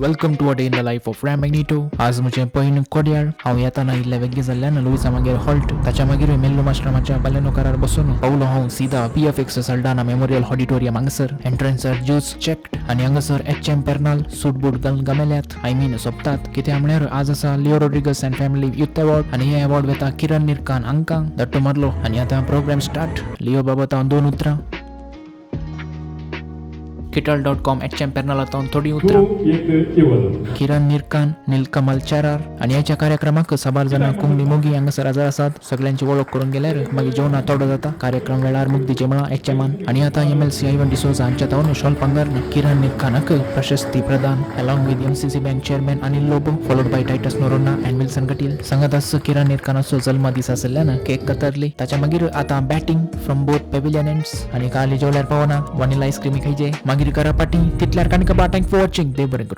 Welcome to a day in the life of Ram Magneto. आज म्हजें पयण कोडयाळ. हांव येताना इल्लें वेग्गी जाल्ल्यान लुईसा मागीर हॉल्ट. ताच्या मागीर मेल्लो मास्टर बालेनो कारार बसून पावलो हांव सीधा PFX Saldanha memorial auditorium. हांगासर एंट्रन्सार ज्यूज चॅक्ड आनी हांगासर एच.एम. पेर्नाल सूट बूट घालून गमेल्यात, I mean सोपतात. कित्याक म्हळ्यार आज आसा Leo Rodrigues and family youth award आनी हे अवॉर्ड वेता किरण निरकान हांकां. दट्टो मारलो आनी आतां प्रोग्राम स्टार्ट. लिओ बाबत हांव दोन उतरां. Kittle.com HM. पेर्नालांत थोडीं उतरां. किरण निरकान, निलकमल चारार आनी ह्याच्या कार्यक्रमाक साबार जाणां कोंकणी मोगी हांगासर हजर आसात. सगळ्यांची वळख करून गेल्यार मागीर जेवणा थोडो जाता. कार्यक्रम वेळार मुक्तीचे म्हळां एच.एमान. आनी आतां एम.एल.सी. आयवन डिसोजा हांच्या तावन शॉल पांगारन किरण निरकानाक प्रशस्ती प्रदान, along with MCC bank chairman Anil Lobo, followed by Titus Noronha and Wilson Kateel. सांगात किरण निरकानाचो जल्मदीस आशिल्ल्यान केक कतरली. ताच्या मागीर आतां batting from both pavilion ends आनी काली जेवल्यार पावना, वनिला आयस्क्रीम खायचे, मागीर घरा पाटी. तितल्यार काणका. Thank for watching. देव बरें करूं.